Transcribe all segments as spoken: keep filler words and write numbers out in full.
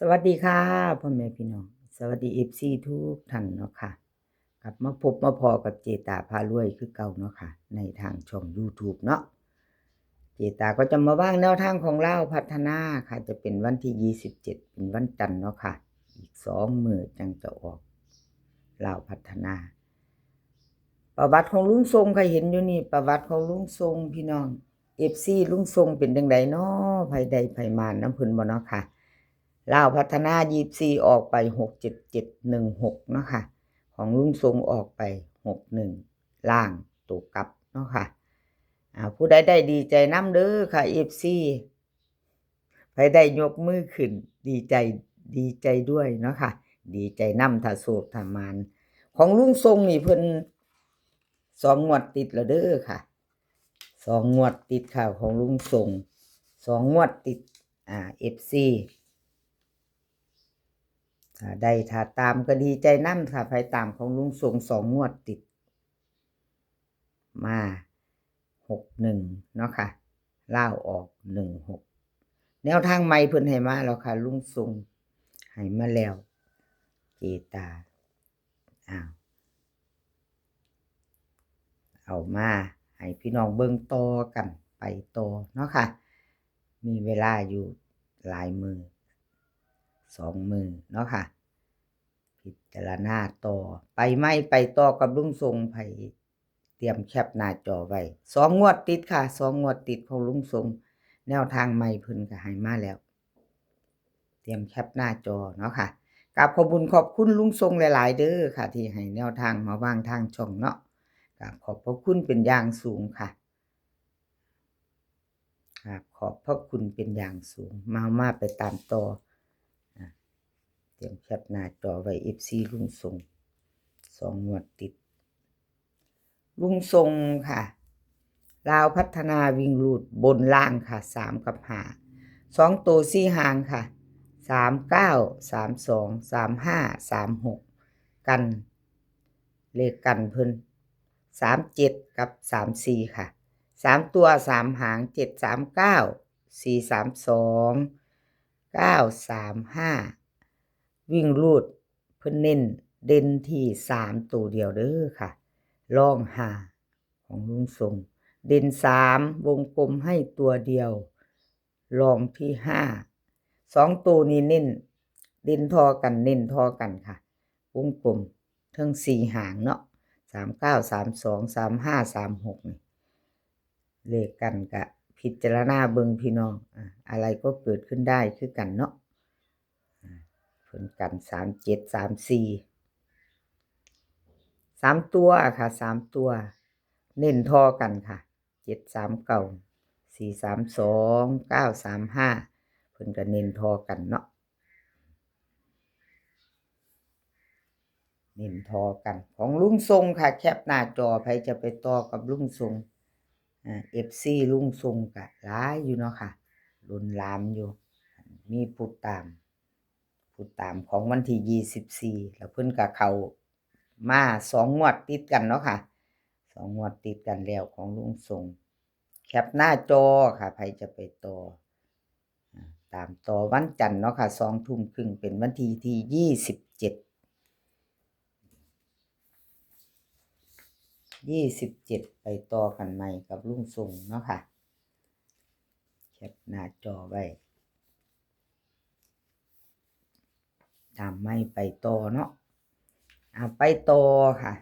สวัสดีค่ะ พ่อแม่พี่น้อง สวัสดี เอฟซี ทุกท่านเนาะค่ะ กลับมาพบมาพ้อกับเจตาพารวยคือเก่าเนาะค่ะ ในทางช่อง YouTube เนาะ เจตาก็จะมาวางแนวทางของลาวพัฒนาค่ะ จะเป็นวันที่ ยี่สิบเจ็ด เป็นวันจันทร์เนาะค่ะ อีกสองมื้อจั่งจะออกลาวพัฒนา ประวัติของลุงทรงค่ะ เห็นอยู่นี่ ประวัติของลุงทรงพี่น้อง เอฟซี ลุงทรงเป็นจั่งใดน้อ ไผได้ไผหมานนำเพิ่นบ่เนาะค่ะ ลาวพัฒนา ยี่สิบสี่ ออกไป หกเจ็ดเจ็ดหนึ่งหก เนาะค่ะ ของลุงทรงออกไป หกหนึ่ง ล่างตัวกลับเนาะค่ะ อ่า ผู้ใดได้ดีใจนำเด้อค่ะ เอฟซี ไผได้ยกมือขึ้น ดีใจ ดีใจด้วยเนาะค่ะ ดีใจนำ ถ้าโชคถ้าหมาน ของลุงทรงนี่เพิ่นสองงวดติดแล้วเด้อค่ะ สองงวดติดค่ะ ของลุงทรง สองงวดติด อ่า เอฟซี ถ้าได้ถ้าตามก็ดีใจนำ ถ้าไผตามของลุงทรงสองงวดติด มา หกหนึ่ง เนาะค่ะ ลาวออก หนึ่งหก แนวทางใหม่เพิ่นให้มาแล้วค่ะ ลุงทรงให้มาแล้ว เจตา อ้าว เอามาให้พี่น้องเบิ่งต่อกันไปต่อเนาะค่ะ มีเวลาอยู่หลายมื้อ สองมื้อเนาะค่ะ พิจารณาต่อ ไปใหม่ไปต่อกับลุงทรง ไผเตรียมแคปหน้าจอไว้ สองงวดติดค่ะ สองงวดติดของลุงทรง แนวทางใหม่เพิ่นก็ให้มาแล้ว เตรียมแคปหน้าจอเนาะค่ะ กราบขอบบุญขอบคุณลุงทรงหลายๆ เด้อค่ะ ที่ให้แนวทางมาวางทางช่องเนาะ กราบขอบพระคุณเป็นอย่างสูงค่ะ กราบขอบพระคุณเป็นอย่างสูง มา มาไปตามต่อ อ่ะ เตรียมแคปหน้าจอไว้ เอฟซี ลุงทรง สองงวดติด ลุงทรงค่ะ ลาวพัฒนาวิ่งรูดบนล่างค่ะ สามกับห้า สองตัวสี่หางค่ะ สามเก้า สามสอง สามห้า สามหก กัน เลขกันเพิ่น สามเจ็ด กับ สามสี่ ค่ะ สามตัวสามหาง เจ็ดสามเก้า สี่สามสอง เก้าสามห้า วิ่งรูดเพิ่นเน้นเด่นที่สามตัวเดียวเด้อค่ะ รองห้าของลุงทรง เด่นสาม วงกลมให้ตัวเดียว รองที่ห้า สองตัวนี้เน้น เด่นท่อกัน เน้นท่อกันค่ะ วงกลมเทิงสี่หางเนาะ สามเก้า สามสอง สามห้า สามหก นี่ เลขกันกะพิจารณาเบิ่งพี่น้อง อ่ะ อะไรก็เกิดขึ้นได้คือกันเนาะ อ่ะ เพิ่นกัน สามเจ็ด สามสี่ สามตัวค่ะ สามตัว เน้นท่อกันค่ะ เจ็ดสามเก้า สี่สามสอง เก้าสามห้า เพิ่นก็เน้นท่อกันเนาะ เน้นท่อกัน ของลุงทรงค่ะ แคปหน้าจอ ไผจะไปต่อกับลุงทรง อ่า เอฟซี ลุงทรงก็หลายอยู่เนาะค่ะ ล้นหลามอยู่ มีผู้ตาม ผู้ตามของวันที่ ยี่สิบสี่ แล้วเพิ่นก็เข้ามาสองงวดติดกันเนาะค่ะ สองงวดติดกันแล้วของลุงทรง แคปหน้าจอค่ะ ไผจะไปต่อ อ่า ตามต่อวันจันทร์เนาะค่ะ สองทุ่มครึ่ง เป็นวันที่ที่ ยี่สิบเจ็ด ยี่สิบเจ็ด ไปต่อกันใหม่กับลุงทรงเนาะค่ะ แคปหน้าจอไว้ ตามไม่ไปต่อเนาะ เอาไปต่อค่ะ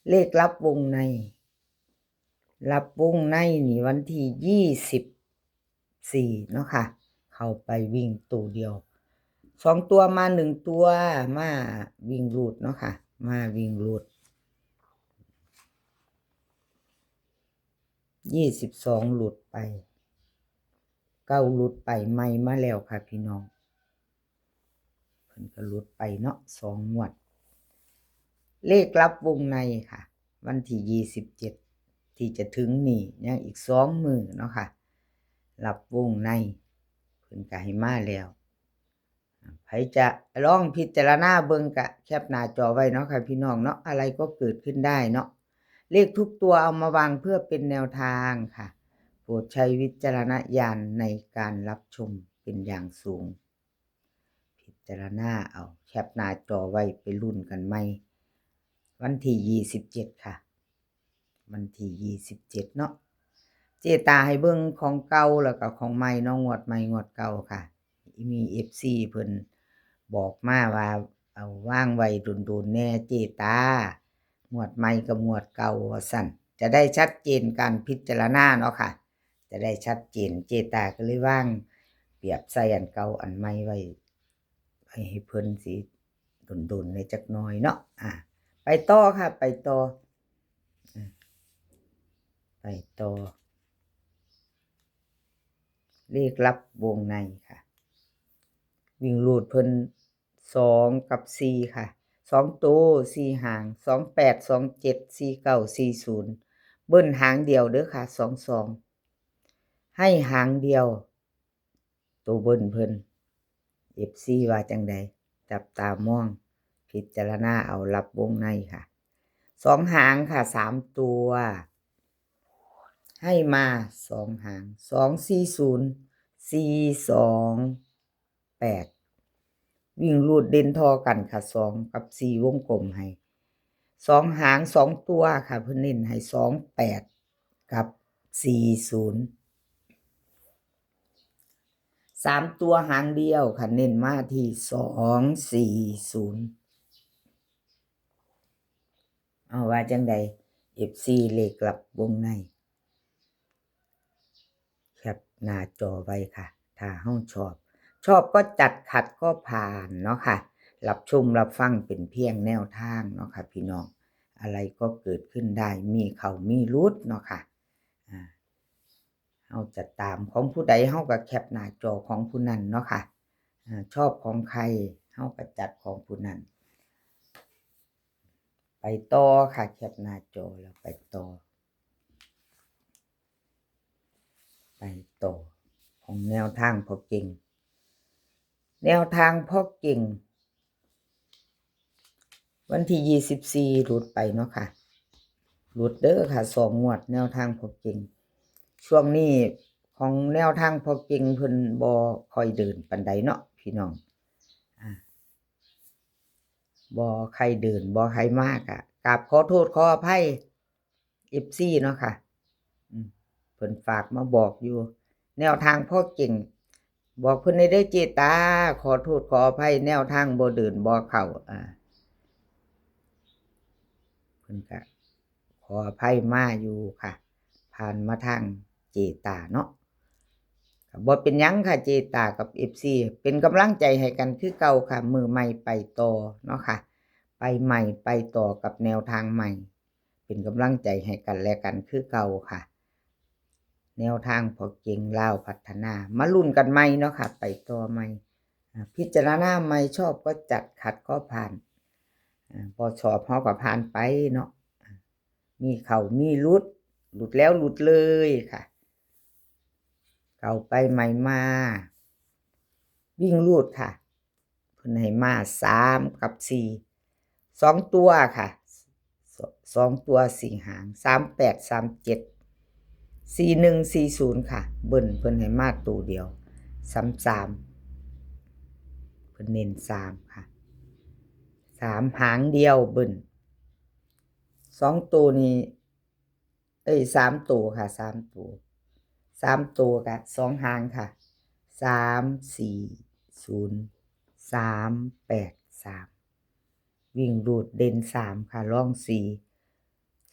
เลขลับวงใน ลับวงในนี่วันที่ ยี่สิบสี่ เนาะค่ะ เข้าไปวิ่งตัวเดียว สองตัวมาหนึ่งตัว มาวิ่งรูดเนาะค่ะ มาวิ่งรูด ยี่สิบสอง หลุดไป เก้า หลุดไป ใหม่มาแล้วค่ะพี่น้อง เพิ่นก็หลุดไปเนาะ สองงวด เลขลับวงในค่ะ วันที่ ยี่สิบเจ็ด ที่จะถึงนี่ยังอีกสองมื้อเนาะค่ะ ลับวงใน เพิ่นก็ให้มาแล้ว ไผจะลองพิจารณาเบิ่งกะแคปหน้าจอไว้เนาะค่ะพี่น้องเนาะ อะไรก็เกิดขึ้นได้เนาะ เลขทุกตัวเอามาวางเพื่อเป็นแนวทางค่ะ โปรดใช้วิจารณญาณในการรับชม เป็นอย่างสูง พิจารณาเอา แคปหน้าจอไว้ไปลุ้นกันใหม่ วันที่ยี่สิบเจ็ดค่ะ วันที่ยี่สิบเจ็ดเนาะ เจตาให้เบิ่งของเก่าแล้วก็ของใหม่เนาะ งวดใหม่งวดเก่าค่ะ มีเอฟซีเพิ่นบอกมาว่า เอาวางไว้โดนๆแน่เจตา งวดใหม่กับงวดเก่าว่าซั่น จะได้ชัดเจนการพิจารณาเนาะค่ะ จะได้ชัดเจน เจตาก็เลยวางเปรียบใส่อันเก่าอันใหม่ไว้ ไว้ให้เพิ่นสิโดนๆแน่จักหน่อยเนาะ อ่ะ ไปต่อค่ะ ไปต่อ อ่ะ ไปต่อ เลขลับวงในค่ะ วิ่งรูดเพิ่นสองกับสี่ค่ะ สองตัวสี่หาง สองแปด สองเจ็ด สี่เก้า สี่ศูนย์ เบิ้ลหางเดียวเด้อค่ะ สองสอง ให้หางเดียว ตัวเบิ้ลเพิ่น เอฟซีว่าจังใด จับตามอง พิจารณาเอาลับวงในค่ะ สองหางค่ะ สามตัว ให้มาสองหาง สองสี่ศูนย์ สี่สองแปด วิ่งรูดเด่นทอกันค่ะ สองกับสี่ วงกลมให้ สองหาง สองตัวค่ะ เพิ่นเน้นให้ สองแปด กับ สี่ศูนย์ สามตัวหางเดียวค่ะ เน้นมาที่ สองสี่ศูนย์ เอาว่าจังใด เอฟซี เลขลับวงใน แคปหน้าจอไว้ค่ะ ถ้าเฮาชอบ ชอบก็จัด ขัดก็ผ่านเนาะค่ะ รับชมรับฟังเป็นเพียงแนวทางเนาะค่ะพี่น้อง อะไรก็เกิดขึ้นได้ มีเข้ามีหลุดเนาะค่ะ อ่า เฮาจะตามของผู้ใด เฮาก็แคปหน้าจอของผู้นั้นเนาะค่ะ อ่า ชอบของใคร เฮาก็จัดของผู้นั้น ไปต่อค่ะ แคปหน้าจอแล้วไปต่อ ไปต่อ ของแนวทางพ่อเก่ง แนวทางพ่อเก่ง วันที่ยี่สิบสี่ หลุดไปเนาะค่ะ หลุดเด้อค่ะ สองงวดแนวทางพ่อเก่ง ช่วงนี้ของแนวทางพ่อเก่งเพิ่นบ่ค่อยเดินปานใดเนาะพี่น้อง อ่า บ่ใครเดิน บ่ใครมากอะ กราบขอโทษขออภัย เอฟซี เนาะค่ะ อืม เพิ่นฝากมาบอกอยู่ แนวทางพ่อเก่ง บอกเพิ่นได้เด้อเจตา ขอโทษขออภัย แนวทางบ่เดินบ่เข้า อ่า เพิ่นก็ขออภัยมาอยู่ค่ะ ผ่านมาทางเจตาเนาะ ก็บ่เป็นหยังค่ะ เจตากับเอฟซี เป็นกำลังใจให้กันคือเก่าค่ะ มือใหม่ไปต่อเนาะค่ะ ไปใหม่ไปต่อกับแนวทางใหม่ เป็นกำลังใจให้กันและกันคือเก่าค่ะ แนวทางพ่อเก่งลาวพัฒนา มาลุ้นกันใหม่เนาะค่ะ ไปต่อใหม่ อ่า พิจารณาใหม่ ชอบก็จัด ขัดก็ผ่าน อ่า บ่ชอบเฮาก็ผ่านไปเนาะ อ่า มีเข้ามีหลุด หลุดแล้วหลุดเลยค่ะ เก่าไปใหม่มา วิ่งรูดค่ะ เพิ่นให้มาสามกับสี่ สองตัวค่ะ ส- สองตัวสี่หาง สามแปด สามเจ็ด สี่หนึ่ง สี่ศูนย์ ค่ะ เบิ้ลเพิ่นให้มาตัวเดียว สามสาม เพิ่นเน้นสามค่ะ สาม หางเดียวเบิ้ล สองตัวนี้ เอ้ย สามตัวค่ะ สามตัว สามตัวกะสองหางค่ะ สามสี่ศูนย์ สามแปดสาม วิ่งรูดเด่นสามค่ะ รองสี่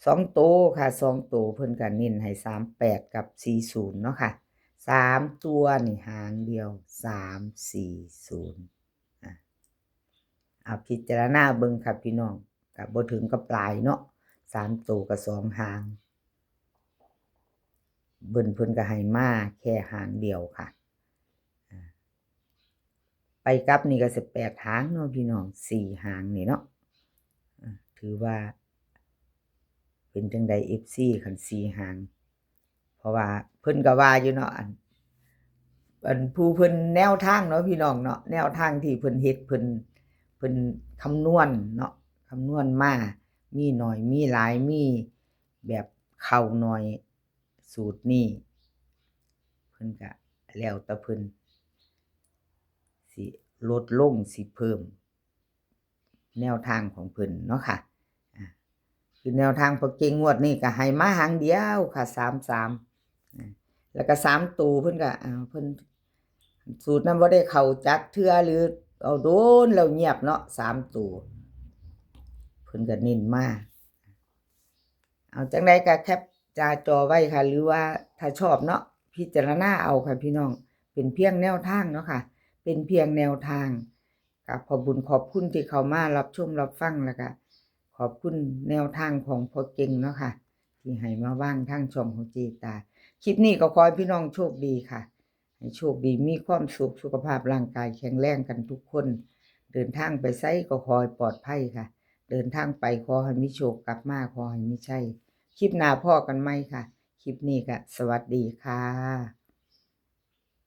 สองตัวค่ะ สองตัวเพิ่นก็เน้นให้สามแปดกับสี่ศูนย์เนาะค่ะ สามตัวนี่หางเดียว สามสี่ศูนย์ อ่ะ เอาพิจารณาเบิ่งค่ะพี่น้อง ก็บ่ถึงกับหลายเนาะ สามตัวก็สองหาง เบิ้ลเพิ่นก็ให้มาแค่หางเดียวค่ะ อ่า ไปกลับนี่ก็สิแปดหางเนาะพี่น้อง สี่หางนี่เนาะ อ่า ถือว่า เป็นจังใด เอฟซี คันสี่หาง เพราะว่าเพิ่นก็ว่าอยู่เนาะ อัน อันผู้เพิ่นแนวทางเนาะพี่น้องเนาะ แนวทางที่เพิ่นเฮ็ด เพิ่น เพิ่นคำนวณเนาะ คำนวณมา มีน้อย มีหลาย มีแบบเข้าน้อย สูตรนี้ เพิ่นก็แล้วแต่เพิ่น สิลดลงสิเพิ่ม แนวทางของเพิ่นเนาะค่ะ อ่า คือแนวทางพ่อเก่งงวดนี้ก็ให้มาหางเดียวค่ะ สามสาม อ่า แล้วก็สามตัวเพิ่นก็ อ่า เพิ่น สูตรนั้นบ่ได้เข้าจักเทื่อ หรือเอาโดนแล้วเงียบเนาะ สามตัว เพิ่นก็เน้นมา เอาจังใดก็แคปหน้าจอไว้ค่ะ หรือว่าถ้าชอบเนาะ พิจารณาเอาค่ะพี่น้อง เป็นเพียงแนวทางเนาะค่ะ เป็นเพียงแนวทาง ก็ขอบบุญขอบคุณที่เข้ามารับชมรับฟัง แล้วก็ขอบคุณแนวทางของพ่อเก่งเนาะค่ะ ที่ให้มาวางทางช่องของเจตา คลิปนี้ก็ขอให้พี่น้องโชคดีค่ะ ให้โชคดี มีความสุข สุขภาพร่างกายแข็งแรงกันทุกคน เดินทางไปไสก็ขอให้ปลอดภัยค่ะ เดินทางไปขอให้มีโชค กลับมาขอให้มีชัย คลิปหน้าพ้อกันใหม่ค่ะ คลิปนี้ก็สวัสดีค่ะ